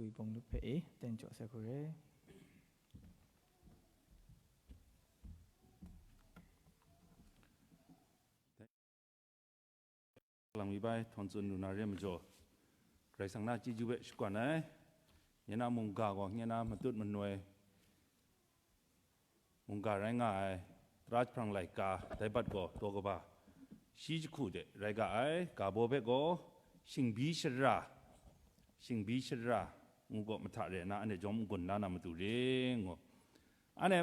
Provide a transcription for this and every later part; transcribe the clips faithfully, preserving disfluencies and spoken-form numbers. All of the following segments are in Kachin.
Wi bawng lup hpe e, ten jaw sai hku re. Lang mi bai, htawn tsun lu na re majaw, Karai Kasang na chyeju hpe shakawn ai, nye na mungga gaw, nye na matut manoi, mungga rai nga ai, tara jahprang laika, dai bat gaw, daw kaba, shi jahku de rai ga ai, ga baw hpe gaw, shingbi shara, shingbi shara, ngu gaw mahta re na, anhte jawm n-gun la na matu re, ngu. Anhte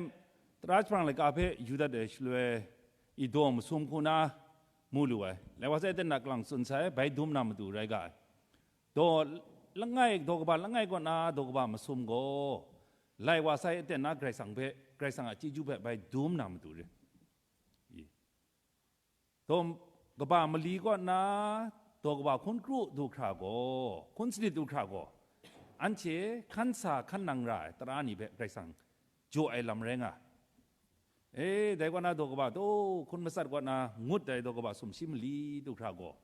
tara jahprang laika hpe yu dat ai shaloi, i daw masum hku na mu lu ai. Lai wa sai aten na kalang tsun sai, bai dum na matu rai ga ai. Daw langai, daw kaba langai kaw na daw kaba masum gaw, lai wa sai aten na Karai Kasang hpe, Karai Kasang a chyeju hpe bai dum na matu re. I. Daw kaba mali kaw na daw kaba hkun kru du hkra gaw, hkun sanit du hkra gaw, anhte hkan sa hkan nang ra ai tara ni hpe Karai Kasang jaw ai lam rai nga. E, dai kaw na daw kaba, daw hkun matsat kaw na ngut ai daw kaba sumshi mali du hkra gaw,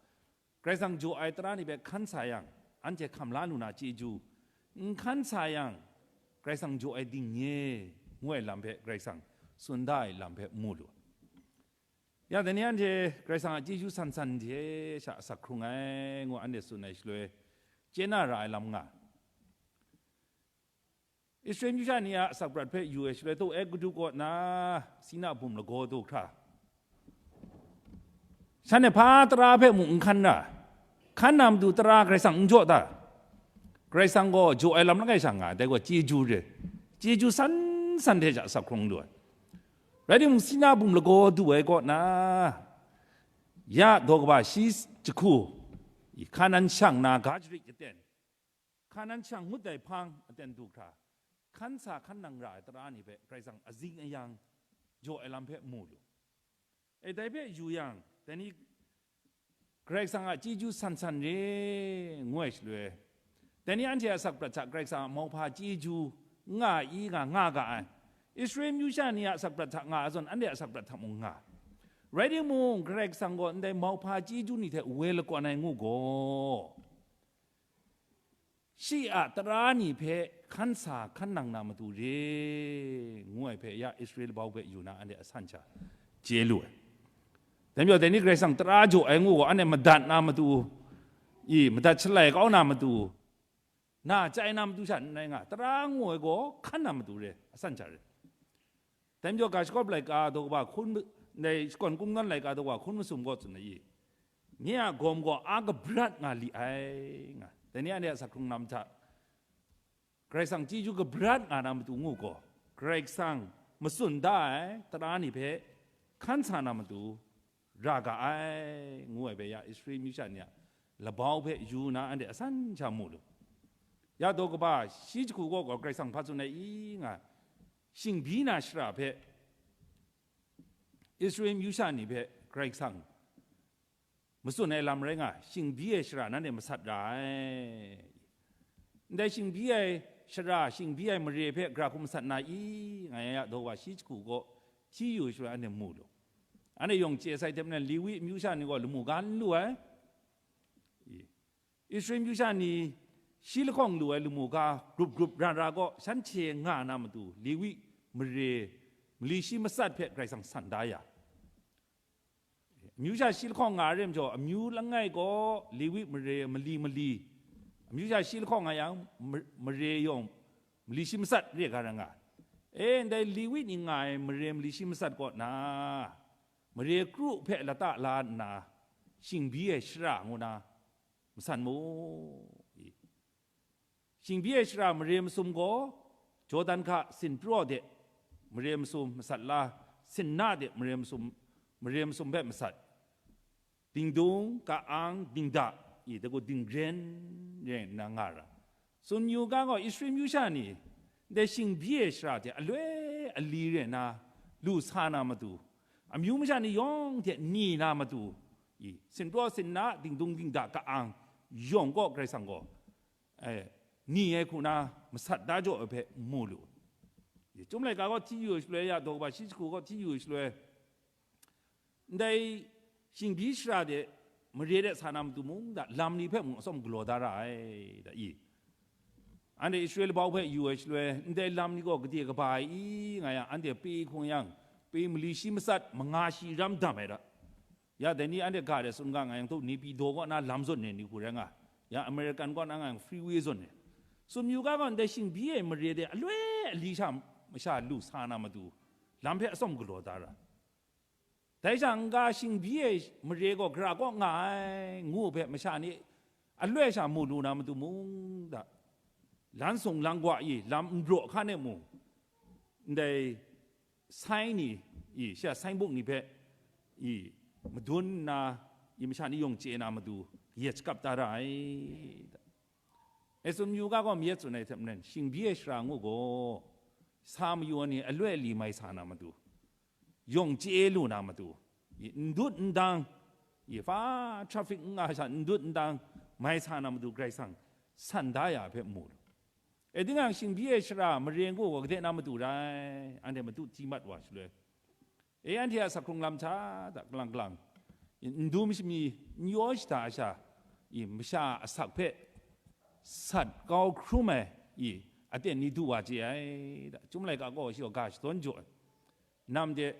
Karai Kasang jaw ai tara ni hpe hkan sa yang, anhte hkam la lu na chyeju, n hkan sa yang, Karai Kasang jaw ai dingnye, ngu ai lam hpe Karai Kasang tsun da ai lam hpe mu lu. Ya, dai ni anhte Karai Kasang a chyeju san san hte sha asak hkrung ai, ngu anhte tsun ai shaloi, chye na ra ai lam nga. Israel myu sha ni a asak prat hpe yu ai shaloi, taw e kadu kaw na, Sina bum lagaw du hkra, shanhte hpa tara hpe mung n hkan ra, hkan na matu tara Karai Kasang n jaw ta? Karai Kasang gaw jaw ai lam langai sha nga ai, dai gaw chyeju re, chyeju san san hte sha asak hkrung lu ai. Rai timung, Sina bum lagaw du ai kaw na, ya daw kaba shi jahku, i Hkanan shang na ga jarit jaten, Hkanan shang ngut ai hpang aten du hkra, hkan sa hkan nang ra ai tara ni hpe Karai Kasang azing ayang jaw ai lam hpe mu lu. E, dai hpe yu yang, dai ni Karai Kasang a chyeju san san re, ngu ai shaloi, dai ni anhte a asak prat hta Karai Kasang a mauhpa chyeju nga i nga, nga ga ai. Israel myu sha ni a asak prat hta nga ai zawn, anhte a asak prat hta mung nga. Rai timung, Karai Kasang gaw ndai mauhpa chyeju ni hte woi lakawn ai ngu gaw, shi a tara ni hpe hkan sa hkan nang na matu re, ngu ai hpe ya Israel bau hpe yu na, anhte a san sha chye lu ai. Dai majaw, dai ni Karai Kasang tara jaw ai ngu gaw, anhte madat na matu, i, madat shalai kau na matu, na chyai na matu sha n rai nga, tara ngu ai gaw hkan na matu re, a san sha re. Dai majaw, ga shakawp laika daw kaba hkun, ndai shakawn kungdawn laika daw kaba hkun masum gaw tsun ai i, nye a gawm gaw a kabrat nga li ai, nga. Dai ni anhte a asak hkrung lam hta, Karai Kasang chyeju kabrat nga na matu ngu gaw, Karai Kasang matsun da ai tara ni hpe hkan sa na matu ra ga ai, ngu ai hpe ya Israel myu sha ni a labau hpe yu na, anhte a san sha mu lu. Ya daw kaba shi jahku gaw, gaw Karai Kasang hpa tsun ai i nga, shingbi na shara hpe Israel myu sha ni hpe Karai Kasang matsun ai lam rai nga, shingbi ai shara nanhte masat ra ai. Ndai shingbi ai shara, shingbi ai mare hpe gara hkum masat na i, nga yang ya daw wa shi jahku gaw hti yu shaloi anhte mu lu. Anhte yawng chye sai hte maren, Lewi amyu sha ni gaw lamu ga n lu ai. I. Israel myu sha ni shi lahkawng lu ai lamu ga grup grup ra ra gaw, shanhte nga na matu, Lewi mare mali shi matsat hpe Karai Kasang san da ya. Amyu sha shi lahkawng nga ai re majaw, amyu langai gaw Lewi mare mali mali, amyu sha shi lahkawng nga yang, ma-, mare yawng mali shi matsat re ga rai nga. E, ndai Lewi ni nga ai mare mali shi matsat kaw na, mare kru hpe lata la nna, shingbi ai shara ngu na, masan mu. I. Shingbi ai shara mare masum gaw, Jordan hka sinpraw de mare masum masat la, sinna de mare masum, mare masum hpe masat, dingdung, ka-ang, dingda, i, dagu dingren ren nna nga ra. Tsun yu ga gaw, Israel myu sha ni, ndai shingbi ai shara hte aloi ali re nna lu sa na matu, amyu masha ni yawng hte ni na matu, i, sinpraw sinna, dingdung dingda, ka-ang, yawng gaw Karai Kasang gaw, e, ni ai hku na masat da jaw ai hpe mu lu. I, Chyum laika gaw hti yu ai shaloi ya, daw kaba shi jahku gaw hti yu ai shaloi, ndai shingbi shara de mare de sa na matu mung da, lam ni hpe mung atsawm galaw da ra ai, da i. Anhte Israel bau hpe yu ai shaloi, ndai lam ni gaw gade kaba ai i, nga yang, anhte pe hkung yang, pe mali shi matsat, manga shi ram dam ai da. Ya, dai ni anhte ga de tsun ga nga yang, tu Nepido kaw na lam zawn ne ni hku rai nga. Ya, American kaw na nga yang freeway zawn ne. Tsun yu ga gaw, ndai shingbyi ai mare de aloi ali sha masha lu sa na matu, lam hpe atsawm galaw da ra. Dai sha n-ga shingbyi ai mare gaw gara kaw nga ai, ngu hpe masha ni aloi sha mu lu na matu mung da, lan sung lang wa i lam n raw hkan e mung, ndai sai ni, i, shi a sai buk ni hpe, i, madun nna, i, masha ni yawng chye na matu, yet shakap ta ra ai. E tsun yu ga gaw, mayat tsun ai hte maren, shingbyi ai shara ngu gaw, sa mayu ai ni aloi ali mai sa na matu, yawng chye lu na matu, i, n dut n dang, i, hpa traffic n nga sha n dut n dang mai sa na matu, Karai Kasang san da ya hpe mu lu. E, tinang shingbyi ai shara mare ngu gaw gade na matu rai, anhte matu hti mat wa shaloi, e, anhte a asak hkrung lam hta da kalang kalang, i, n dum shami, n yaw shada ai sha, i, masha a asak hpe sat kau hkrum ai, i, aten ni du wa chye ai da. Chyum laika gaw shi gaw ga shadawn jaw ai. Nam de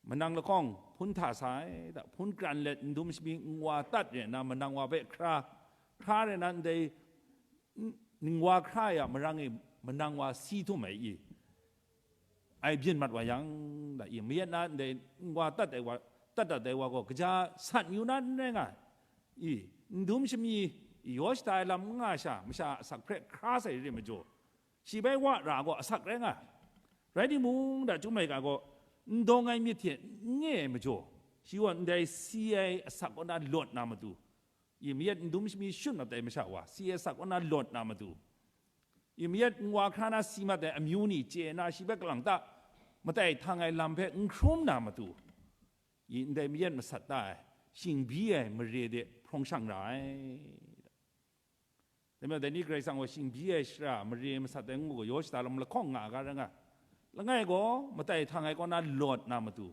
manang lahkawng hpun hta sa ai da, hpun kran let n dum shami ningwa tat re nna, manang wa hpe hkra, hkra re nna, ndai n-, ningwa hkra ya marang e manang wa si htum ai i, ai byin mat wa yang, da, i, mayat na ndai ningwa tat ai wa, tat dat ai wa gaw, kaja sat yu na n rai nga, i, n dum shami, i, yaw shada ai lam n nga sha, masha a asak hpe hkra sai re majaw, shi bai wa ra gaw asak rai nga. Rai timung, da, Chyum laika gaw, n dawng ai myit hte n nge ai majaw, shi gaw ndai si ai asak kaw na lawt na matu, i, mayat n dum shami shut mat ai masha wa, si ai asak kaw na lawt na matu, i, mayat ningwa hkra na si mat ai amyu ni chye na, shi hpe kalang ta matai htang ai lam hpe n hkrum na matu, i, ndai mayat masat ta ai, shingbyi ai mare de hprawng shang ra ai. Dai majaw, dai ni Karai Kasang gaw shingbyi ai shara mare masat ai ngu gaw, yaw shada lam lahkawng nga ga rai nga. Langai gaw, matai htang ai kaw na lawt na matu,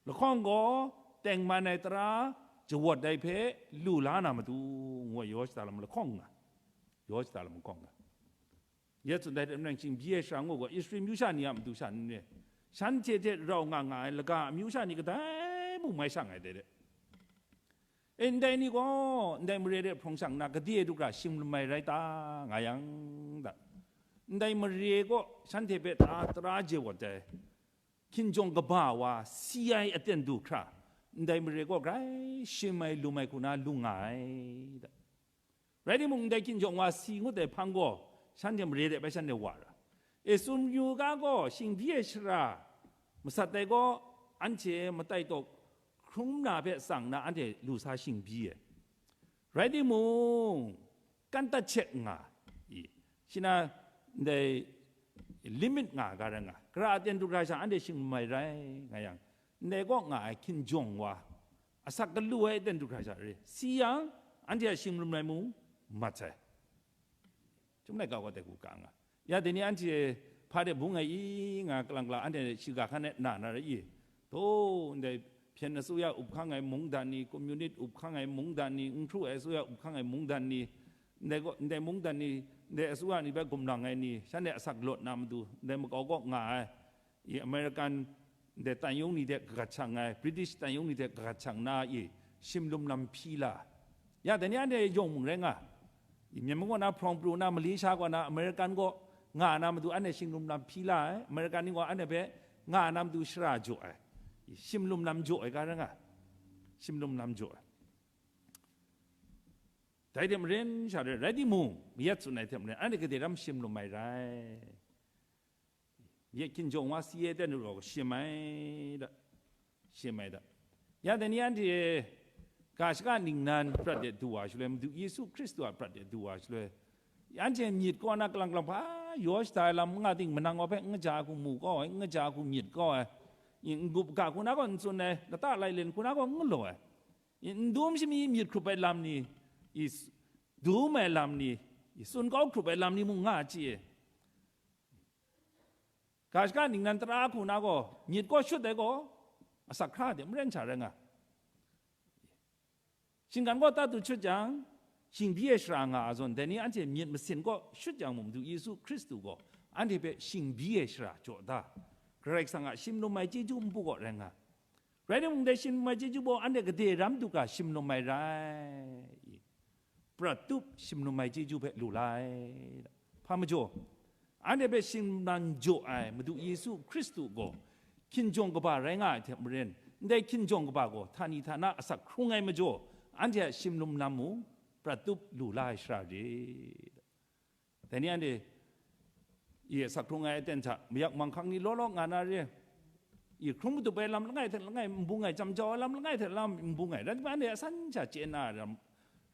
lahkawng gaw, tengman ai tara jawawt ai hpe lu la na matu, ngu ai yaw shada lam lahkawng nga, yaw shada lam lahkawng nga. Ya tsun dai hte maren, shingbyi ai shara ngu gaw, Israel amyu sha ni a matu sha n re, shanhte hte rau nga nga ai laga amyu sha ni kadai mung mai shang ai dai de. E, ndai ni gaw ndai mare de hprawng shang nna, gade du hkra shim lum ai rai ta, nga yang da, ndai mare gaw shanhte hpe tara tara jawawt ai, hkinjawng kaba wa si ai aten du hkra, ndai mare gaw grai shim ai lum ai hku na lung nga ai da. Rai timung, ndai hkinjawng wa si ngut ai hpang gaw, shanhte mare de bai shanhte wa ra. E, tsun yu ga gaw, shingbyi ai shara masat ai gaw, anhte matai tawk hkrum na hpe tsang na, anhte lu sa shingbyi ai. Rai timung, kantat hte nga, i, shi na, ndai limit nga ga rai nga, gara aten du hkra sha anhte shim lum ai rai nga yang, ndai kaw nga ai hkinjawng wa, asak galu ai aten du hkra sha re si yang, anhte a shim lum ai mung mat sai. Chyum laika gaw dai hku ka nga. Ya, dai ni anhte hpa de bung ai i, nga kalang kalang anhte shiga hkan e na na rai i. Taw, ndai hpyen asuya up hkang ai mungdan ni, communist up hkang ai mungdan ni, n hkru ai asuya up hkang ai mungdan ni, ndai gaw, ndai mungdan ni, ndai asuya ni bai gumlang ai ni, shanhte asak lawt na matu, ndai makau kaw nga ai, i, American, ndai tan yung ni hte kagat shang ai, British tan yung ni hte kagat shang na i, shim lum lam hpyi la. Ya, dai ni anhte yawng mung rai nga. I, Myen mung kaw na hprawng pru na, Malaysia kaw na, American kaw nga na matu, anhte shim lum lam hpyi la ai, American ni gaw anhte hpe nga na matu shara jaw ai, i, shim lum lam jaw ai ga rai nga, shim lum lam jaw ai. Dai hte maren sha rai, rai timung, mayat tsun ai hte maren, anhte gade ram shim lum ai rai. Myit hkinjawng wa si ai ten rau shim ai da, shim ai da. Ya, dai ni anhte ga shaka ningnan prat de du wa shaloi, Madu Yesu Hkristu a prat de du wa shaloi, anhte myit kaw na kalang kalang hpa yaw shada ai lam n nga ting, manang wa hpe n kaja hku mu kau ai, n kaja hku myit kau ai, n gup ga hku na gaw n tsun ai, lata laile hku na gaw n galaw ai, n dum shami myit hkrup ai lam ni, i, dum ai lam ni, i, tsun kau hkrup ai lam ni mung nga chye. Ga shaka ningnan tara hku na gaw, myit kaw shut ai gaw, asak hkra de maren sha rai nga. Shinggan kaw ta du shut jang, shingbi ai shara nga a zawn, dai ni anhte myit masin kaw shut yang mung, Madu Yesu Hkristu gaw anhte hpe shingbi ai shara jaw da, Karai Kasang a shim lum ai chyeju npu kaw rai nga. Rai timung, dai shim lum ai chyeju gaw anhte gade ram du ga shim lum ai rai i? Prat tup shim lum ai chyeju hpe lu la ai. Hpa majaw, anhte hpe shingnan jaw ai Madu Yesu Hkristu gaw hkinjawng kaba rai nga ai hte maren, ndai hkinjawng kaba gaw htani htana asak hkrung ai majaw, anhte a shim lum lam mung prat tup lu la ai shara re. Dai ni anhte i asak hkrung ai aten hta mayak manghkang ni law law nga na re. I hkrung matup ai lam langai hte langai n bung ai, jam jau ai lam langai hte lam n bung ai, rai timung, anhte asan sha chye na ram,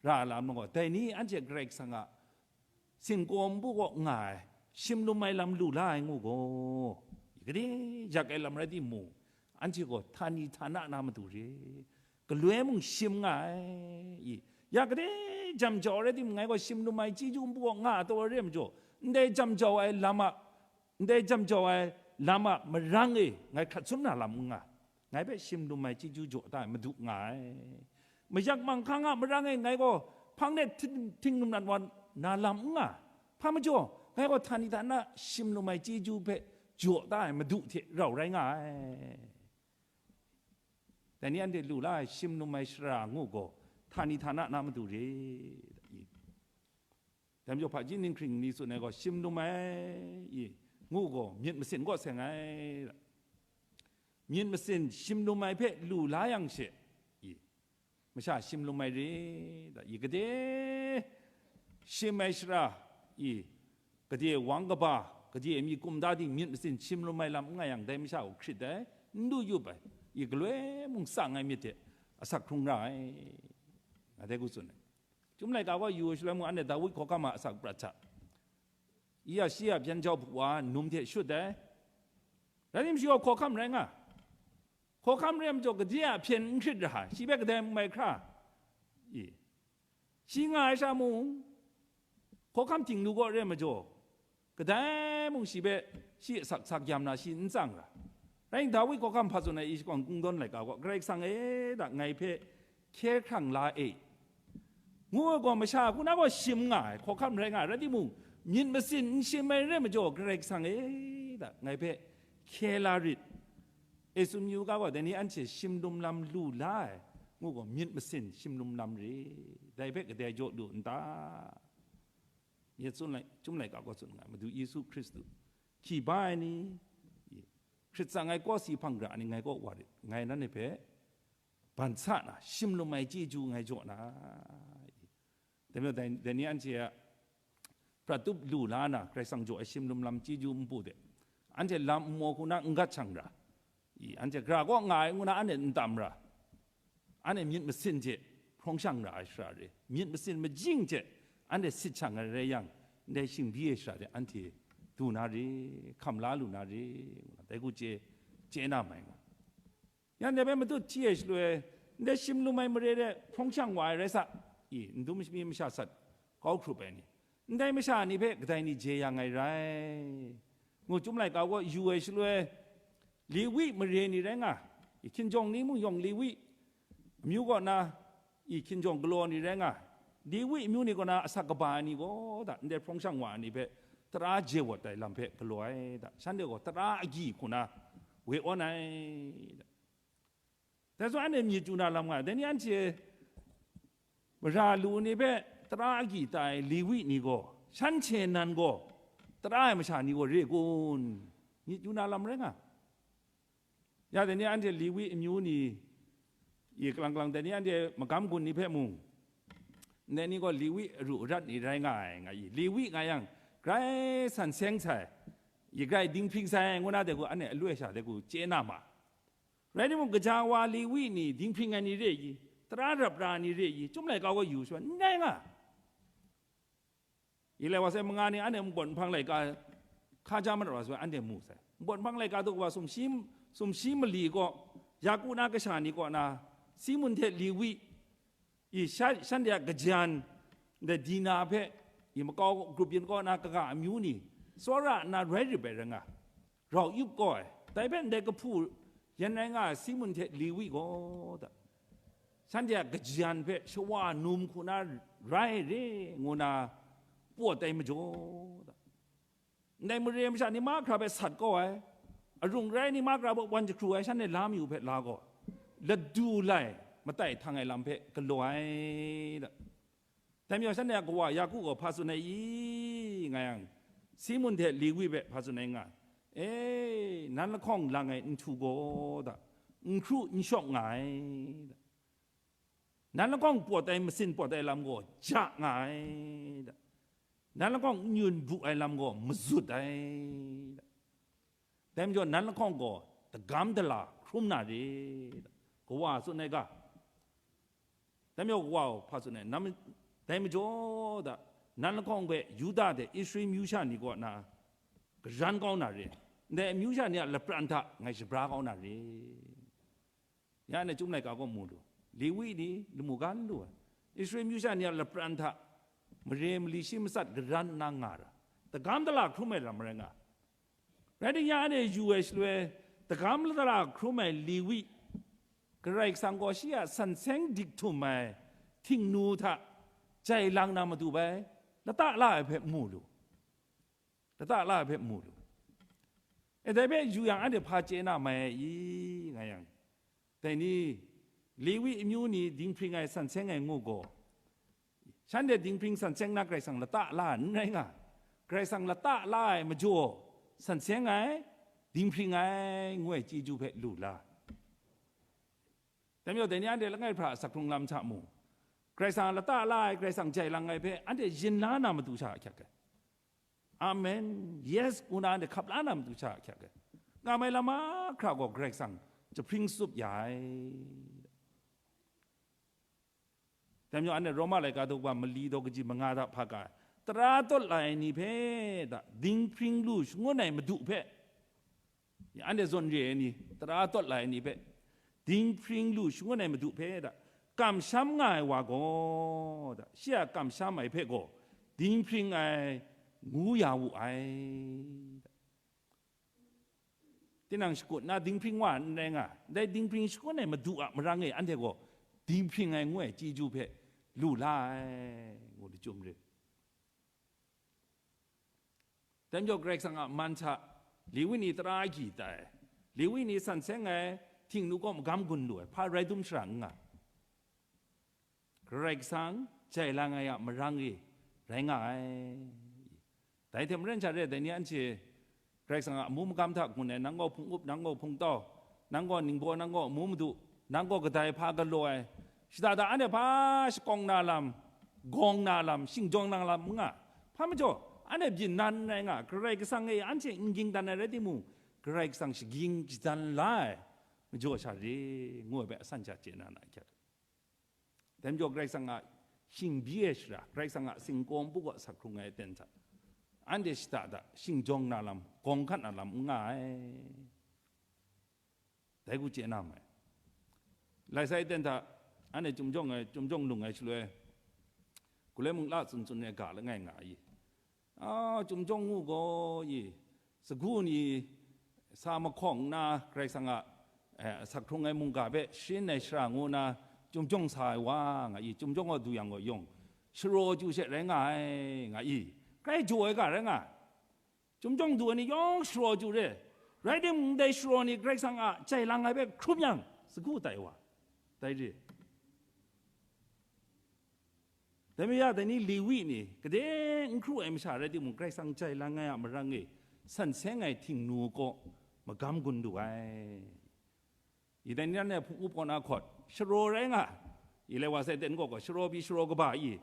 ra lam gaw, dai ni anhte Karai Kasang a singkaw npu kaw nga ai, shim lum ai lam lu la ai ngu gaw, gade yak ai lam rai timung, anhte gaw htani htana na matu re, galoi mung shim nga ai. I, ya gade jam jau rai timung, ngai gaw shim lum ai chyeju npu kaw nga taw ai re majaw, ndai jam jau ai lam a, ndai jam jau ai lam a marang e ngai hkrat sum na lam n nga, ngai hpe shim lum ai chyeju jaw da ai Madu nga ai. Mayak manghkang a marang e ngai gaw hpang de hting, hting num nat wa na lam n nga, hpa majaw, ngai gaw htani htana shim lum ai chyeju hpe jaw da ai Madu hte rau rai nga ai. Dai ni anhte lu la ai shim lum ai shara ngu gaw, htani htana na matu re. Dai majaw, hpaji ninghkring ni tsun ai gaw, shim lum ai i ngu gaw, myit masin kaw seng ai. Myit masin shim lum ai hpe lu la yang she, i, masha shim lum ai re, da, i, gade shim ai shara, i, gade wang kaba, gade mi kum da ting myit masin shim lum ai lam n nga yang, dai masha gaw hkrit ai, n lu yup ai, i, galoi mung tsang ai myit hte asak hkrung ra ai, nga dai hku tsun ai. Chyum laika kaw yu ai shaloi mung, anhte Dawi hkawhkam a asak prat hta, i a shi a byan jau hpu wa num hte shut ai. Rai timung, shi gaw hkawhkam rai nga. Hkawhkam re ai majaw, gade a hpyen n hkrit ra ai, shi hpe kadai n mai hkra. I, shi nga ai sha mung, hkawhkam ting lu gaw re ai majaw, kadai mung shi hpe, shi asak sak yam na shi n tsang ra. Rai nna, Dawi hkawhkam hpa tsun ai, i shakawn kungdawn laika gaw, Karai Kasang e, da, ngai hpe hkye hkrang la e, ngu ai gaw, masha hku na gaw shim nga ai, hkawhkam rai nga ai, rai timung, myit masin n shim ai re ai majaw, Karai Kasang e, da, ngai hpe hkye la rit. E tsun yu ga gaw, dai ni anhte shim lum lam lu la ai, ngu gaw, myit masin shim lum lam re, dai hpe kadai jaw lu n ta? Myit tsun lai, Chyum laika gaw tsun nga ai, Madu Yesu Hkristu hkyi ba ai ni, hkrit tsang ai kawsi hpang gara ni ngai kaw wa rit, ngai nanhte hpe ban sa na, shim lum ai chyeju ngai jaw na. Dai majaw, dai, dai ni anhte a prat tup lu la na, Karai Kasang jaw ai shim lum lam chyeju npu de, anhte lam nmaw hku na n gat shang ra, i, anhte gara kaw nga ai ngu na, anhte n tam ra, anhte myit masin hte hprawng shang ra ai shara re, myit masin majing hte anhte sit shang ai rai yang, ndai shingbi ai shara de anhte du na re, hkam la lu na re, ngu na, dai hku chye, chye na mai nga. Yang dai hpe matut hti ai shaloi, ndai shim lum ai mare de hprawng shang wa ai rai sa, i, n dum mi masha sat kau hkrup ai ni, ndai masha ni hpe kadai ni jeyang ai rai, ngu Chyum laika gaw yu ai shaloi, Lewi mare ni rai nga, i, hkinjawng ni mung yawng Lewi amyu kaw na, i, hkinjawng galaw ni rai nga, Lewi amyu ni kaw na asak kaba ai ni gaw, da, ndai hprawng shang wa ai ni hpe tara jewat ai lam hpe galaw ai, da, shanhte gaw tara agyi hku na we awn ai, da. Dai zawn anhte myit chyu na lam nga ai, dai ni anhte mara lu ni hpe tara agyi tai ai Lewi ni gaw, shanhte nan gaw tara ai masha ni gaw re kun? Myit chyu na lam rai nga. Ya, dai ni anhte Lewi amyu ni, i, kalang kalang, dai ni anhte magam gun ni hpe mung, ndai ni gaw Lewi aru arat ni rai nga ai, nga i, Lewi nga yang, grai san seng sai, i, grai dinghpring sai, ngu na dai hku, anhte aloi sha dai hku chye na ma. Rai timung, kaja wa Lewi ni dinghpring ai ni re i, tara rap ra ai ni re i, Chyum laika gaw yu sha, n rai nga. I, lai wa sai, manga ni anhte npawt nhpang laika hkaja madat wa sai, anhte mu sai. Npawt nhpang laika daw wa sumshi, sumshi mali kaw, Yaku na kasha ni kaw na, Simun hte Lewi, i, sha-, shanhte a kajan, ndai Dina hpe, i, makau grup yin kaw na kaga amyu ni, tsawra nna rai rip ai rai nga, rau yup kau ai. Dai hpe ndai kahpu yan rai nga ai Simun hte Lewi gaw, da, shanhte a kajan hpe shawa num hku na rai re ngu na pawt ai majaw, ndai mare masha ni mahkra hpe sat kau ai, arung rai ni mahkra hpe wan jahkru ai, shanhte la mayu hpe la gaw, ladu lai matai htang ai lam hpe galaw ai. Dai majaw shanhte a kawa Yaku gaw hpa tsun ai i, nga yang, Simun hte Lewi hpe hpa tsun ai nga, e, nan lahkawng lang ai nhtu gaw da, n hkru n shawk nga ai da. Nan lahkawng pawt ai, masin pawt ai lam gaw ja nga ai da. Nan lahkawng n yun bu ai lam gaw mazut ai da. Dai majaw nan lahkawng gaw dagam dala hkrum na re da. Kawa tsun ai ga. Dai majaw kawa hpa tsun ai, nam, dai majaw da, nan lahkawng hpe Yuda hte Israel myu sha ni kaw na garan kau na re. Ndai myu sha ni a lapran hta ngai shabra kau na re. Ya anhte Chyum laika gaw mu lu, Lewi ni lamu ga n lu ai, Israel myu sha ni a lapran hta mare mali shi matsat garan nna nga ra, dagam dala hkrum ai lam rai nga. Rai timung, ya anhte yu ai shaloi, dagam dala hkrum ai Lewi, Karai Kasang gaw shi a san seng dik htum ai htingnu hta jai lang na matu bai lata la ai hpe mu lu. Lata la ai hpe mu lu. E, dai hpe yu yang, anhte hpa chye na mai ai i, nga yang, dai ni, Lewi amyu ni dinghpring ai san seng ai ngu gaw, shanhte dinghpring san seng na Karai Kasang lata la ai n rai nga, Karai Kasang lata la ai majaw, san seng ai, dinghpring ai, ngu ai chyeju hpe lu la. Dai majaw, dai ni anhte langai hpra a sak hkrung lam hta mung, Karai Kasang a lata la ai, Karai Kasang jai lang ai hpe anhte yin la na matu sha ahkyak ai. Amen, yes, ngu na anhte hkap la na matu sha ahkyak ai. Nga mai lam mahkra gaw Karai Kasang jahpring tsup ya ai. Dai majaw, anhte Roma laika daw kaba mali daw kaji manga hta hpa ga ai, tara tawt la ai ni hpe da, dinghpring lu shangun ai Madu hpe, anhte zawn re ai ni, tara tawt la ai ni hpe, dinghpring lu shangun ai Madu hpe da, kamsham nga ai wa gaw da, shi a kamsham ai hpe gaw dinghpring ai ngu ya wu ai. Tinang shakut na dinghpring wa n rai nga, ndai dinghpring shakut ai Madu a marang e anhte gaw dinghpring ai ngu ai chyeju hpe lu la ai, ngu lachyum re. Dai majaw Karai Kasang a man hta Lewi ni tara agyi tai, Lewi ni san seng ai htingnu kaw magam gun lu ai, hpa rai dum shara n nga. Karai Kasang jai lang ai a marang e rai nga ai. Dai hte maren sha re, dai ni anhte Karai Kasang a amu magam hta gun ai, nang gaw hpung up, nang gaw hpung tau, nang gaw ningbaw, nang gaw amu madu, nang gaw kadai hpa galaw ai, shada da anhte hpa shakawng na lam, gawng na lam, shingjawng na lam n nga. Hpa majaw, anhte byin na n rai nga, Karai Kasang e anhte n ging dan ai rai timung, Karai Kasang shaging shadan la ai majaw sha re, ngu ai hpe asan sha chye na na hkyak. Dai majaw Karai Kasang a shingbyi ai shara, Karai Kasang a singkawm pu kaw sak hkrung ai aten hta, anhte shada da shingjawng na lam, gawng hkat na lam n nga ai. Dai hku chye na mai. Lai sai aten hta, anhte Chyum jawng ai, Chyum jawng lung ai shaloi, Galai mung la tsun tsun ai ga langai nga i, a, Chyum jawng ngu gaw i, sagu ni sa mahkawng nna Karai Kasang a, eh, sak hkrung ai mungga hpe sharin ai shara ngu nna Chyum jawng sa ai wa nga i, Chyum jawng gaw du yang gaw yawng, sharaw chyu she rai nga ai nga i, grai jaw ai ga rai nga ai. Chyum jawng du ai ni yawng sharaw chyu re, rai timung, ndai sharaw ni Karai Kasang a jai lang ai hpe hkrum yang, sagu tai wa, dai re. Dai majaw, dai ni Lewi ni, gade n hkru ai masha rai timung, Karai Kasang jai lang ai a marang e, san seng ai htingnu kaw magam gun lu ai. I dai ni anhte hpung up kaw na hkawt, sharaw rai nga, i lai wa sai ten gaw gaw, sharaw pyi sharaw kaba i,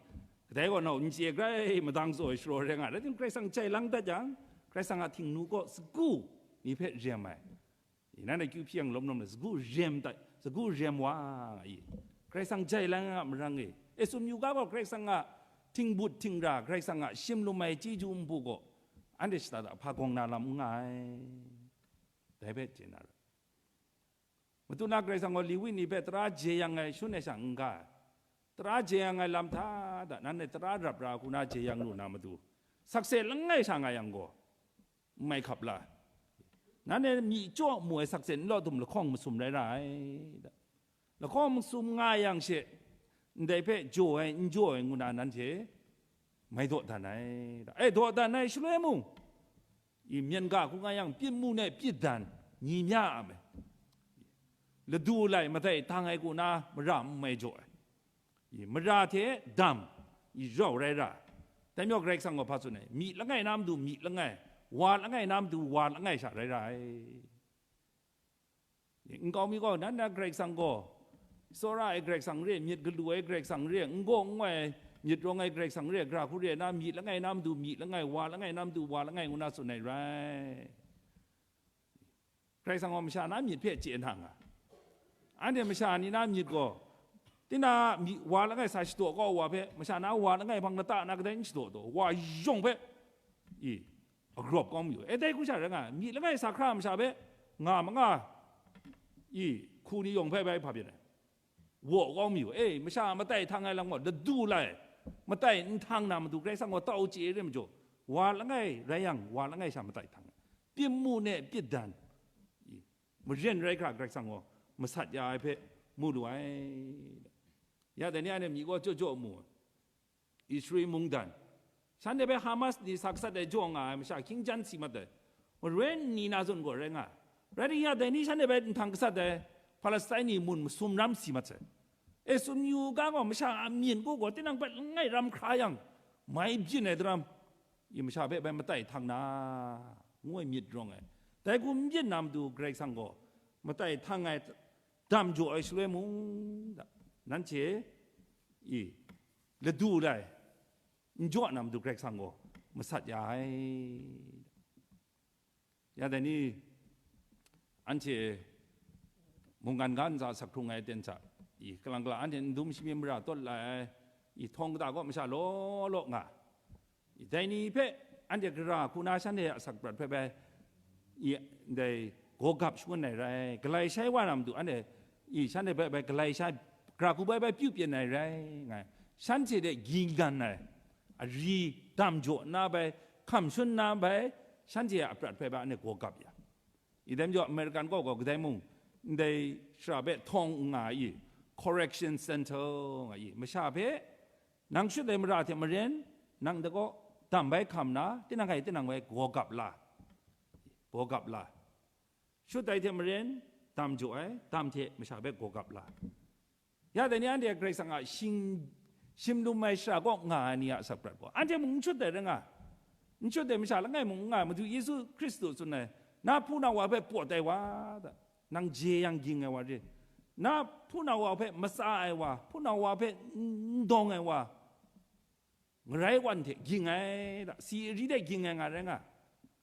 kadai gaw nau n chye grai madang tsaw ai sharaw rai nga, rai timung, Karai Kasang jai lang dat yang, Karai Kasang a htingnu kaw sagu ni hpe rem ai. I nanhte kyu hpyi yang lawm lawm le, sagu rem dat, sagu rem wa nga i, Karai Kasang jai lang a marang e, e tsun yu ga gaw, Karai Kasang a htingbut htingra, Karai Kasang a shim lum ai chyeju npu gaw, anhte shada da hpa gawng na lam n nga ai. Dai hpe chye na ra. Madu na Karai Kasang gaw Lewi ni hpe tara jeyang ai shun ai sha n ga ai. Tara jeyang ai lam hta da, nanhte tara rap ra hku na jeyang lu na matu, sakse langai sha nga yang gaw, n mai hkap la ai. Nanhte myi chyaw mu ai sakse n law dum lahkawng masum rai ra ai, da. Lahkawng masum nga yang she, ndai hpe jaw ai, n jaw ai ngu na nanhte mai dawdan ai. E, dawdan ai shaloi mung, i myen ga hku nga yang, pyit mu ne pyit dan, ni mya a me. Ladu lai madai htang ai ku na mara n mai jaw ai. I mara hte dam, i rau rai ra. Dai majaw Karai Kasang gaw hpa tsun ai, myi langai na matu myi langai, wa langai na matu wa langai sha rai ra ai. Nkau mi gaw, nan na Karai Kasang gaw, tsawra ai Karai Kasang re, myit galu ai Karai Kasang re, n gaw n ngoi ai, myit rawng ai Karai Kasang re, gara hku re na, myi langai na matu myi langai, wa langai na matu wa langai ngu na tsun ai rai. Karai Kasang gaw masha na myit hpe chye na nga. Anhte masha ni na myit gaw, tinang a myi wa langai sa shadaw kau wa hpe, masha na wa langai hpang lata na kadai n shadaw taw, wa yawng hpe, i, agrawp kau mayu. E, dai hku sha rai nga, myi langai sa hkra masha hpe, nga manga, i, hku ni yawng hpe bai hpa byin ai. Waw kau mayu, e, masha matai htang ai lam gaw, ladu lai, matai n htang na matu, Karai Kasang gaw tau chye re majaw, wa langai rai yang, wa langai sha matai htang ai. Pyit mu ne pyit dan, i, maren rai hkra Karai Kasang gaw masat ya ai hpe mu lu ai. Ya dai ni anhte myi gaw jaw jaw mu ai. Israel mungdan, shanhte hpe Hamas ni sa gasat ai jaw nga ai masha hkying jan si mat ai, maroi nni na zawn gaw rai nga ai. Rai timung, ya dai ni shanhte hpe nhtang gasat ai Palestine ni mun masum ram si mat sai. E, tsun yu ga gaw, masha a myin gaw, gaw tinang hpe langai ram hkra yang, mai byin ai daram, i masha hpe bai matai htang na, ngu ai myit rawng ai. Dai hku n byin na matu Karai Kasang gaw matai htang ai, dam jaw ai shaloi mung, nanhte, i, ladu lai, n jaw na matu Karai Kasang gaw masat ya ai. Ya dai ni, anhte mungkan ga ntsa sak hkrung ai ten hta, i, kalang kalang anhte n dum shamyim mara tawt la ai, i, htawng kata kaw masha law law nga, i, dai ni hpe anhte gara hku na shanhte a asak prat hpe bai, i, ndai gaw gap shangun ai rai, galai shai wa na matu anhte, i, shanhte hpe bai galai shai, gara hku bai bai pyu pyin ai rai nga ai. Shanhte de ging dan ai, ari dam jaw nna bai, hkam shun nna bai, shanhte a aprat hpe bai anhte gaw gap ya. I dai majaw American kaw gaw kadai mung, ndai shara hpe htawng n nga ai, correction center nga ai, masha hpe, nang shut ai mara hte maren, nang de kaw dam bai hkam na, tinang hkai tinang bai gaw gap la, gaw gap la. Shut ai hte maren, dam jaw ai, dam hte masha hpe gaw gap la. Ya dai ni anhte Karai Kasang a shing, shim lum ai shara kaw nga ai ni a asak prat gaw, anhte mung n shut ai rai nga, n shut ai masha langai mung n nga ai. Madu Yesu Hkristu tsun ai, na hpunau wa hpe pawt ai wa, da, nang je yang ging ai wa re, na hpunau wa hpe matsa ai wa, hpunau wa hpe n, n dawng ai wa, ngarai wan hte ging ai, da, si ari hte ging ai nga rai nga.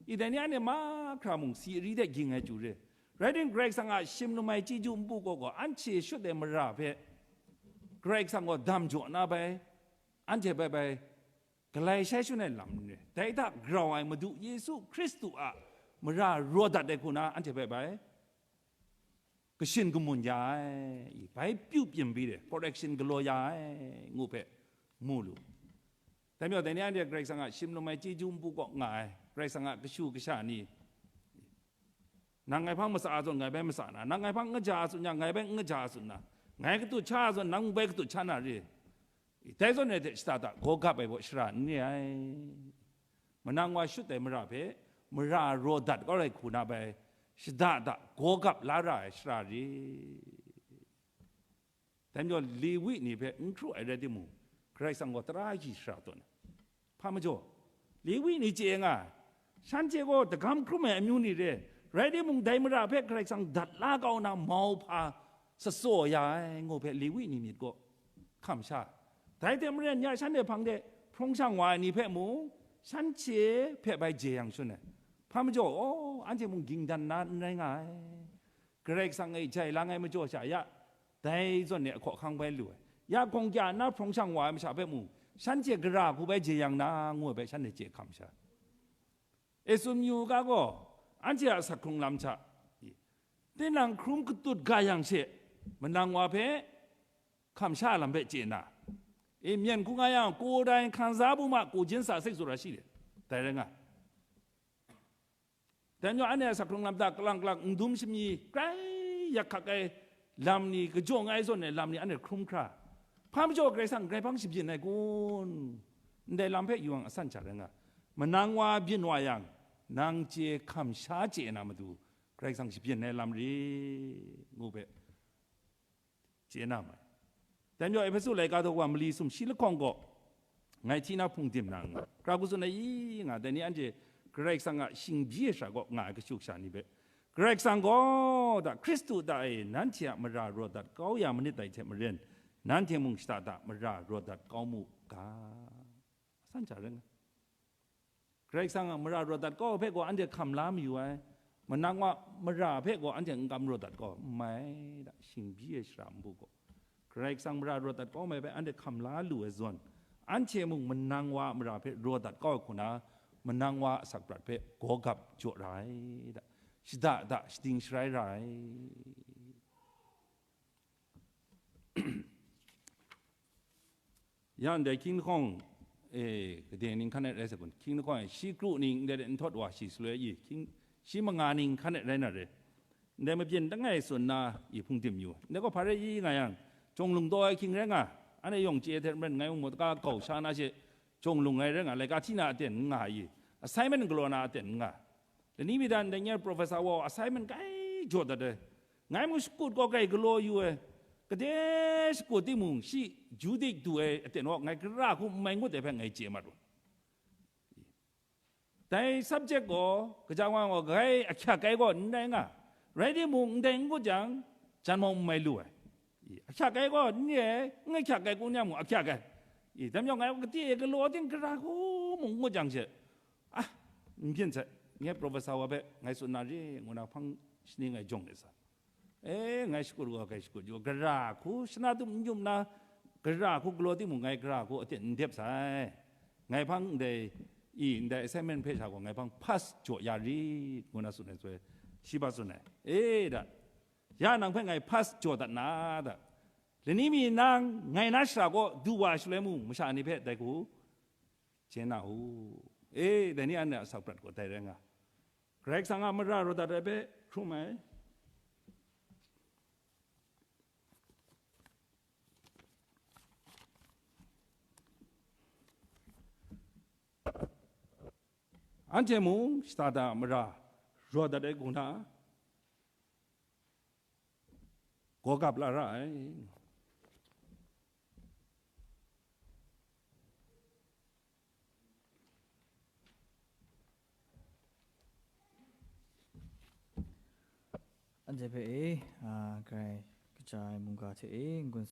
I dai ni anhte mahkra mung si ari hte ging ai chyu re. Rai timung, Karai Kasang a shim lum ai chyeju npu kaw gaw, anhte shut ai mara hpe Karai Kasang gaw dam jaw na bai, anhte bai bai galai shai shun ai lam n re. Dai hta grau ai Madu Yesu Hkristu a mara raw dat ai hku na anhte bai bai kashin kamun ya ai, bai pyu pyin bi de, correction galaw ya ai, ngu hpe mu lu. Dai majaw, dai ni anhte Karai Kasang a shim lum ai chyeju npu kaw nga ai, Karai Kasang a kashu kasha ni, nang ngai hpang matsa a zawn ngai bai matsa na, nang ngai hpang n kaja a tsun yang ngai bai n kaja a tsun na, ngai katut sha a zawn nang bai katut sha na re. Dai zawn rai hte shada da gaw gap ai baw shara n re ai. Manang wa shut ai mara hpe mara raw dat kau ai hku na bai, shada da gaw gap la ra ai shara re. Dai majaw Lewi ni hpe n hkru ai rai timung, Karai Kasang gaw tara hkyi shara tawn ai. Hpa majaw, Lewi ni chye nga ai, shanhte gaw dagam hkrum ai amyu ni re, rai timung, dai mara hpe Karai Kasang dat la kau na mau hpa satsaw ya ai, ngu hpe Lewi ni myit gaw hkam sha. Dai hte maren, ya shanhte hpang de hprawng shang wa ai ni hpe mung, shanhte hpe bai jeyang shun ai. Hpa majaw, aw, anhte mung ging dan na n rai nga ai. Karai Kasang e jai lang ai majaw sha ya, dai zawn e ahkaw ahkang bai lu ai. Ya gawng kya nna hprawng shang wa ai masha hpe mung, shanhte gara hku bai jeyang na, ngu ai bai shanhte chye hkam sha. E tsun yu ga gaw, anhte a asak hkrung lam hta, tinang hkrum katut ga yang she, manang wa hpe hkam sha lam hpe chye na, e, myen hku nga yang, ကိုယ်တိုင်ခံစားမှုမှ ကိုယ်ချင်းစာစိတ် ဆိုတာရှိတယ်. Dai rai nga. Dai majaw, anhte a asak hkrung lam hta kalang kalang n dum shamyi, grai yak hkak ai lam ni, kajawng ai zawn ai lam ni, anhte hkrum hkra, Hpa majaw Karai Kasang grai hpang shabyin ai kun? Ndai lam hpe yu yang asan sha rai nga. Manang wa byin wa yang, nang chye hkam sha chye na matu, Karai Kasang shabyin ai lam re, ngu hpe chye na mai. Dai majaw Ehpesu laika daw wa mali sum shi lahkawng gaw, ngai hti na hpung dim na nga, hkra hku tsun ai i nga, dai ni anhte Karai Kasang a shingbyi ai shara kaw nga ai kashu kasha ni hpe, Karai Kasang gaw da, Hkristu da e nanhte a mara rawt dat kau ya manit dai hte maren, nanhte mung shada da mara rawt dat kau mu ga. San hta ring. Karai Kasang a mara rawt dat kau hpe gaw anhte hkam la mayu ai, manang wa mara hpe gaw anhte n kam rawt dat kau, n mai da, shingbyi ai shara npu gaw. Karai Kasang mara rawt dat kau mai hpe anhte hkam la lu ai zawn, anhte mung manang wa a mara hpe rawt dat kau ai hku na, manang wa a asak prat hpe gaw gap jaw ra ai da, shada da shading sharai ra ai. Ya ndai hkying lahkawng, e, gade ning hkan ai rai sa kun, hkying lahkawng e shi kru ning ndai de nhtawt wa shi saloi i, hkying, shi manga ning hkan ai rai na re. Ndai mabyin langai tsun na i hpung dim yu. Ndai gaw hpa rai i nga yang, Chawng Lung taw ai hkying rai nga, anhte yawng chye hte maren ngai mung mutaka kau sha na she, Chawng Lung ai rai nga, laika hti na aten n nga i, assignment galaw na aten n nga. Lani mi dan dai nye Professor Wau assignment kai jaw dat ai. Ngai mung shakut gaw kai galaw yu ai. Gade shakut timung shi Judik du ai aten gaw ngai gara hku n mai ngut ai hpe ngai chye mat u. Dai subject gaw, kaja wa gaw, grai ahkyak ai gaw n rai nga, rai timung, ndai n ngut jang, jan mau n mai lu ai. I, ahkyak ai gaw n re ai, n ahkyak ai kun yang mung ahkyak ai. I, dai majaw ngai kati e galaw ting gara hku mung n ngut jang she, ah, n byin sai, nye Professor wa hpe ngai tsun na re, ngu na hpang shaning ai jawng de sa. E, ngai shakut gaw, ngai shakut yu, gara hku shana tum n yup na, gara hku galaw timung, ngai gara hku aten n dep sai. Ngai hpang ndai, i, ndai assignment hpe sha gaw, ngai hpang pass jaw ya rit, ngu na tsun ai, tsun ai, shi hpa tsun ai. E, da, ya nang hpe ngai pass jaw dat na, da. Lani mi nang ngai na shara kaw du wa shaloi mung, masha ni hpe dai hku chye na u. E, dai ni anhte a asak prat gaw dai rai nga. Karai Kasang a mara rawt dat ai hpe hkrum ai. Anhte mung shada da mara rawt dat ai hku na, gaw gap la ra ai. Anhte hpe e, a, grai kaja ai mungga hte e, n-gun